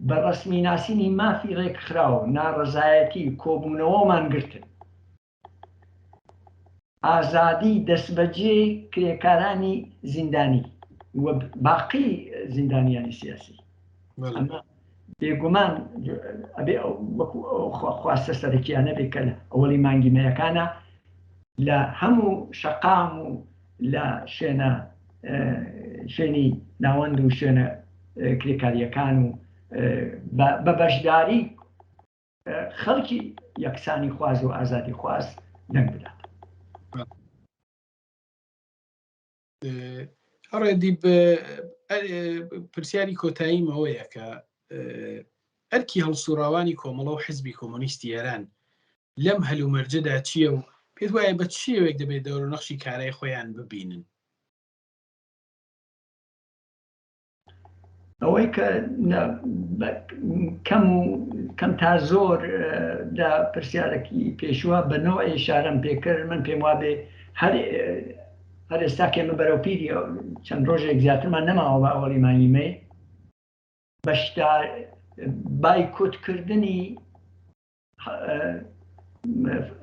بە ڕەسمی ناسینی مافی ڕێکخراو، ناڕەزایەتی، کۆبوونەوە و مانگرتن. ئازادی دەستبەجێی کرێکارانی زیندانی و باقی زیندانیانی سیاسی. ئەمە بێگومان ئەبێ وەکو خواستە سەرەکیانە بێ کە ئەوەڵی مانگی مەیەکانە لە هەموو شەقام و لە شوێنە شوێنی ناوەند و شوێنە کرێکاریەکان و بە بەشداری خەڵکی یەکسانی خواز و ئازادی خواز دەنگ بدات. ئەڕێ دیب پرسیاری کۆتاییم ئەوەیە کە ئەرکی هەڵسوڕاوانی کۆمەڵە و حزبی کۆمۆنیستی ئێران لەم هەلومەرجەدا چییە و پێت وایە بە چ شێوەیەک دەبێت دەور و نەخشی کارای خۆیان ببینن؟ ئەوەی کە کەم و کەم تا زۆر لە پرسیارەکی پێشوە بە نەوە ئیشارەم پێکرد من پێم وابێ هەر هەر ئێستا کێمە بەرەو پیری چەند ڕۆژێک زیاترمان نەماوە بە ئەوەڵی مانگی مەی بەشدار بایکۆتکردنی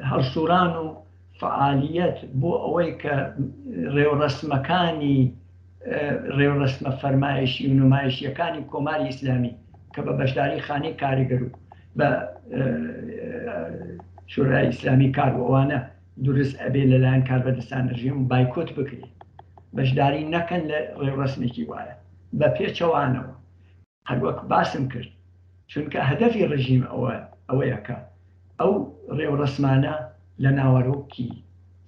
هەڵسوڕان و فەعالیەت بۆ ئەوەی کە ڕێوڕەسمەکانی ڕێوڕەسمە فەرمایشی و نمایشیەکانی کۆماری ئیسلامی کە بە بەشداری خانەی کاریگەر و بە شورای ئیسلامی کار و ئەوانە دروست ئەبێ لەلایەن کاربەدەستان ڕژیم بایکۆت بکرێت بەشداری نەکەن لە ڕێوڕەسمێکی وایە بە پێچەوانەوە هەروەک باسم کرد چونکە هەدەفی ڕژیم ئەوە ئەوەیە کە ئەو ڕێوڕەسمانە لە ناوەرۆکی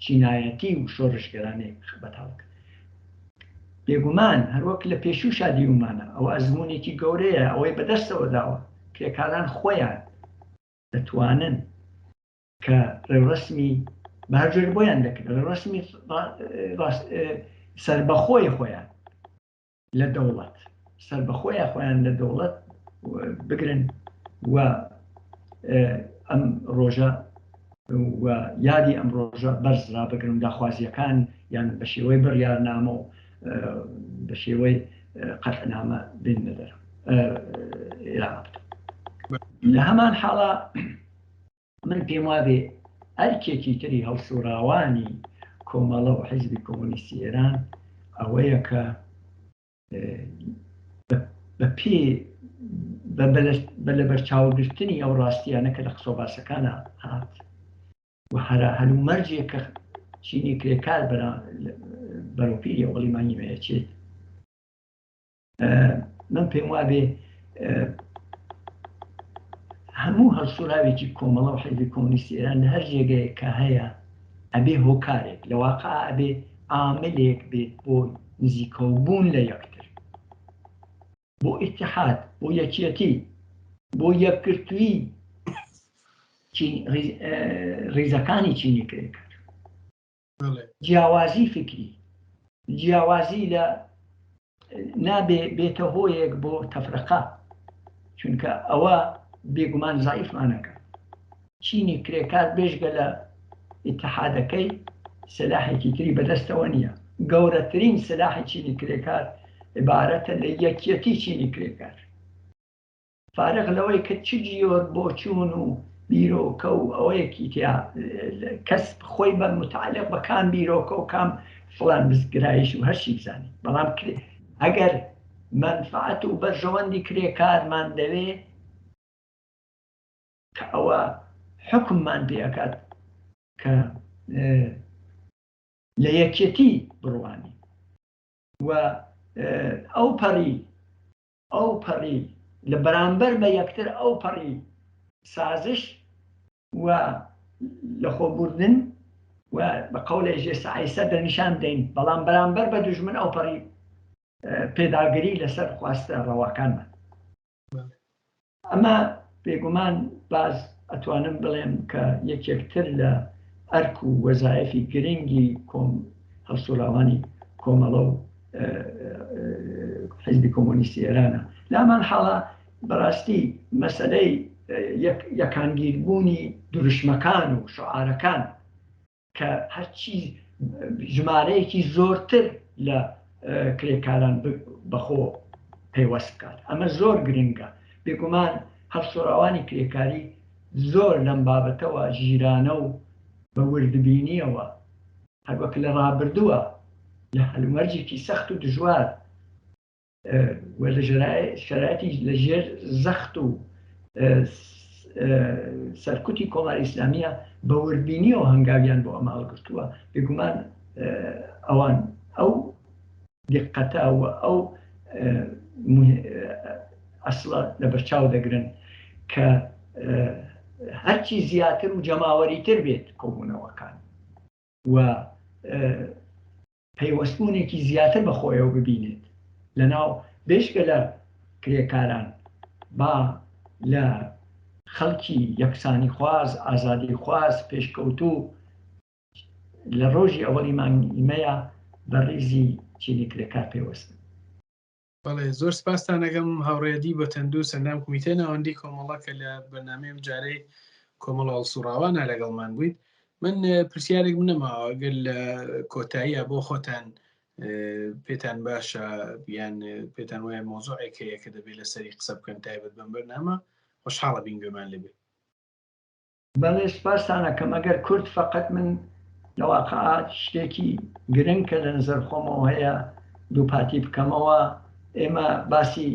چینایەتی و شۆڕشگێرانەی بەتاڵ کرد. بێگومان هەروەک لە پێشووشا دیومانە ئەوە ئەزموونێکی گەورەیە ئەوەی بەدەستەوە داوە کرێکاران خۆیان دەتوانن کە ڕێوڕەسمی بە هەر جۆرێک بۆیان دەکرێت ڕێوڕەسمی سەربەخۆی خۆیان لە دەوڵەت سەربەخۆیە خۆیان لە دەوڵەت بگرن و ئەم ڕۆژە و یادی ئەم ڕۆژە بەرز ڕابگرن و داخوازیەکان یان بە شێوەی بڕیارنامە و بە شێوەی قەتعنامە بێنە دەر لە هەمان حاڵا من پێم وابێ ئەرکێکی تری هەڵسوڕاوانی کۆمەڵە و حیزبی کۆمۆنیستی ئێران ئەوەیە کە بە پێ بە لەبەرچاوگرتنی ئەو ڕاستیانە کە لە قسەوباسەکانە هات و هەرا هەلومەرجێک کە چینی کرێکار بەرەوپیری ئەوەڵی مانگی مەیەچێت من پێم وابێ هەموو هەڵسوراوێکی کۆمەڵە و حیزبی کۆمۆنیستی ئێران لە هەر جێگەیەک کە هەیە ئەبێ هۆکارێک لە واقع ئەبێ عاملێک بێت بۆ نزیکەوبوون لە یەکتر بۆ ئیتحاد بۆ یەکیەتی بۆ یەکگرتووی ریزەکانی چینی کرێکار جیاوازی فکری جیاوازی لە نابێ بێتە هۆیەک بۆ تەفرەقە چونکە ئەوە بێگومان زعیفمانەکە چینی کرێکار بێژگە لە ئیتحادەکەی سلاحێکی تری بەدەستەوە نییە گەورەترین سلاحی چینی کرێکار عبارەتە لە یەکیەتی چینی کرێکار فارغ لەوەی کە چ جیۆر بۆچوون و بیرۆکە و ئەوەیەکی تیا کەس خۆی بە متعلق بە کام بیرۆکە و کام فڵان بزگرایش و هەرچی بزانێت بەڵام ئەگەر مەنفعەت و بەرژەوەندی کرێکارمان دەوێ کە ئەوە حکممان پێ ئەکات کە لە یەکێتی بڕوانین. و ئەو پەڕی ئەو پەڕی لە بەرامبەر بە یەکتر ئەو پەڕی سازش و لەخۆبوردن و بە قەولێ ژێ سعیسە دەنیشان بدەین، بەڵام بەرامبەر بە دوژمن ئەو پەڕی پێداگری لەسەر خواستە ڕەواکانمان. ئەمە بێگومان باز ئەتوانم بڵێم کە یەکێک تر لە ئەرک و وەزایفی گرنگی کۆم هەڵسوڕاوانی کۆمەڵە و حزبی کۆمۆنیستی ئێرانە. لامان حاڵە بەڕاستی مەسەلەی یەکانگیربوونی دروشمەکان و شعارەکان کە هەرچی ژمارەیەکی زۆرتر لە کرێکاران بەخۆ پەیوەست بکات ئەمە زۆر گرنگە بێگومان هەڵسوڕاوانی کرێکاری زۆر لەم بابەتەوە ژیرانە و بە وردبینیەوە هەروەک لە ڕابردووە لە هەلومەرجێکی سەخت و دژوار و لە شەرایەتی لە ژێر زەخت و سەرکوتی کۆماری ئیسلامیە بە وردبینیەوە هەنگاویان بۆ ئەمە هەڵگرتووە بێگومان ئەوان ئەو دقەتە و ئەو ئەسڵە لە بەرچاو دەگرن کە هەرچی زیاتر و جەماوەریتر بێت کۆبوونەوەکان و پەیوەستبوونێکی زیاتر بە خۆیەوە ببینێت لەناو بێجگە لە کرێکاران با لە خەڵکی یەکسانیخواز، ئازادیخواز، پێشکەوتوو لە ڕۆژی ئەوەڵی مانگی مەیە بە ڕیزی چینی کرێکار پەیوەست بن. بەڵێ زۆر سپاستان ئەکەم هاوڕێ ئەدیب وەتەندووست ئەندام کومیتەی ناوەندی کۆمەڵە کە لە بەرنامەی ئەم جارەی کۆمەڵە هەڵسوڕاوانە لەگەڵمان بوویت من پرسیارێک نەماوە گەر لە کۆتاییە بۆ خۆتان پێتان باشە یان پێتان وایە مۆزۆعێک هەیە کە دەبێت لەسەری قسە بکەن تایبەت بەم بەرنامە خۆشحاڵە بین گوێمان لێبێ. بەڵێ سپاستان ئەکەم ئەگەر کورد فەقەت من لە واقعا شتێکی گرنگ کە لە نظر خۆمەوە هەیە دووپاتی بکەمەوە ئێمە باسی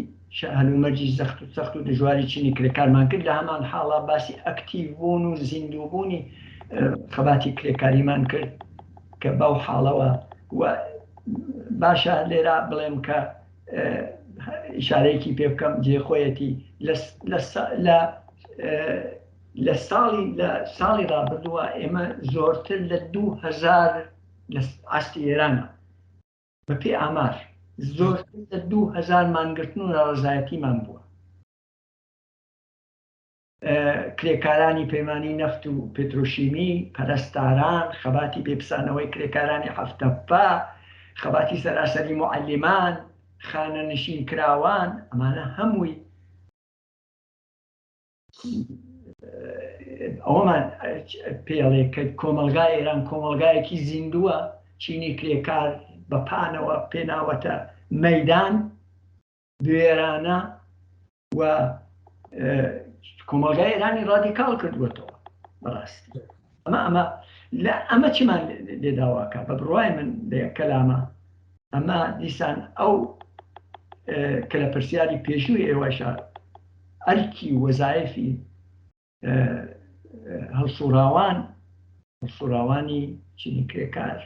هەلومەرجی زەخت و سەخت و دژواری چینی کرێکارمان کرد لە هەمان حاڵا باسی ئەکتیڤ بوون و زیندوو بوونی خەباتی کرێکاریمان کرد کە بەو حاڵەوە و باشە لێرە بڵێم کە ئشارەیەکی پێ بکەم جێ خۆیەتی لە لە ساڵی لە ساڵی ڕابردووە ئێمە زۆرتر لە 2000 لە ئاستی ئێرانە بە پێی ئامار زۆرتر لە 2000 مانگرتن و ناڕەزایەتیمان بووە. کرێکارانی پەیمانی نەفت و پترۆشیمی، پەرستاران، خەباتی بێپسانەوەی کرێکارانی هەفتەپە، خەباتی سەراسەری موعەلیمان، خانەنشین کراوان، ئەمانە هەمووی ئەوەمان پێڵێ کە کۆمەلگای ئێران کۆمەلگایەکی زیندووە چینی کرێکار بە پانەوە پێناوەتە مەدان بوێرانە و کۆمەلگای ئێرانی ڕادیکاڵ کردووەتەوە بەڕاستی ئەمە ئەمە لە ئەمە چیمان لێداواکە بە بڕای من لە کەلامە ئەمە دیسان ئەو کە لە پرسیاری پێشووی ئێوەشە ئەرکی وەزایفی هەڵسوڕاوان هەڵسوڕاوانی چینی کرێکار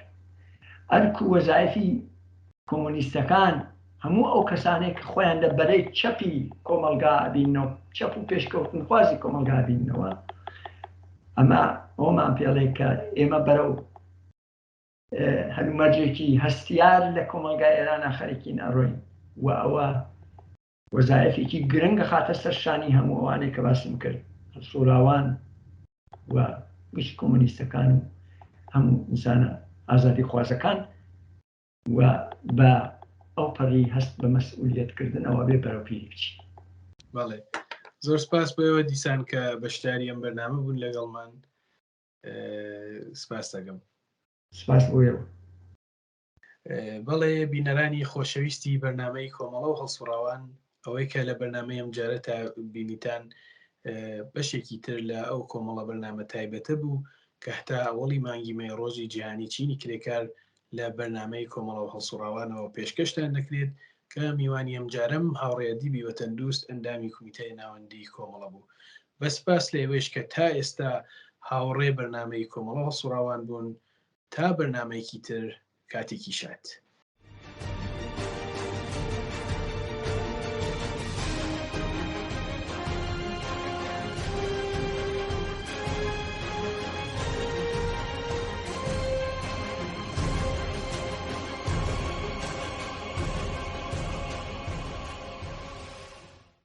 ئەرک و وەزایفی کۆمۆنیستەکان هەموو ئەو کەسانێک کە خۆیان لە بەرەی چەپی کۆمەڵگا ئەبیننەوە چەپ و پێشکەوتنخوازی کۆمەڵگا ئەبیننەوە ئەمە ئەومان پێڵێ کە ئێمە بەرەو هەلومەرجێکی هەستیار لە کۆمەڵگای ئێرانە خەریکین ئەڕۆین و ئەوە وەزایفێکی گرنگ خاتە سەر شانی هەموو ئەوانەی کە باسم کرد هەڵسوڕاوان و گشت کۆمۆنیستەکان و هەموو ئینسانە ئازادیخوازەکان و بە ئەو پەڕی هەست بە مەسئولیت کردنەوە بێ بەرەو پیری بچی. بەڵێ زۆر سپاس بۆ ئێوە دیسان کە بەشداری ئەم بەرنامە بوون لەگەڵمان سپاس دەکەم. سپاس بۆ ئێوە. بەڵێ بینەرانی خۆشەویستی بەرنامەی کۆمەڵە و هەڵسوڕاوان ئەوەی کە لە بەرنامەی ئەم جارە تا بینیتان بەشێکی تر لە ئەو کۆمەڵە بەرنامە تایبەتە بوو کە هەتا ئەوەڵی مانگی مەی ڕۆژی جیهانی چینی کرێکار لە بەرنامەی کۆمەڵە و هەڵسوڕاوانەوە پێشکەشتان دەکرێت کە میوانی ئەمجارەم هاوڕێ ئەدیبی وەتەندوست ئەندامی کومیتەی ناوەندی کۆمەڵە بوو. بە سپاس لە ئێوەیش کە تا ئێستا هاوڕێ بەرنامەی کۆمەڵە هەڵسوڕاوان بوون. تا بەرنامەیەکی تر کاتێکی شاد.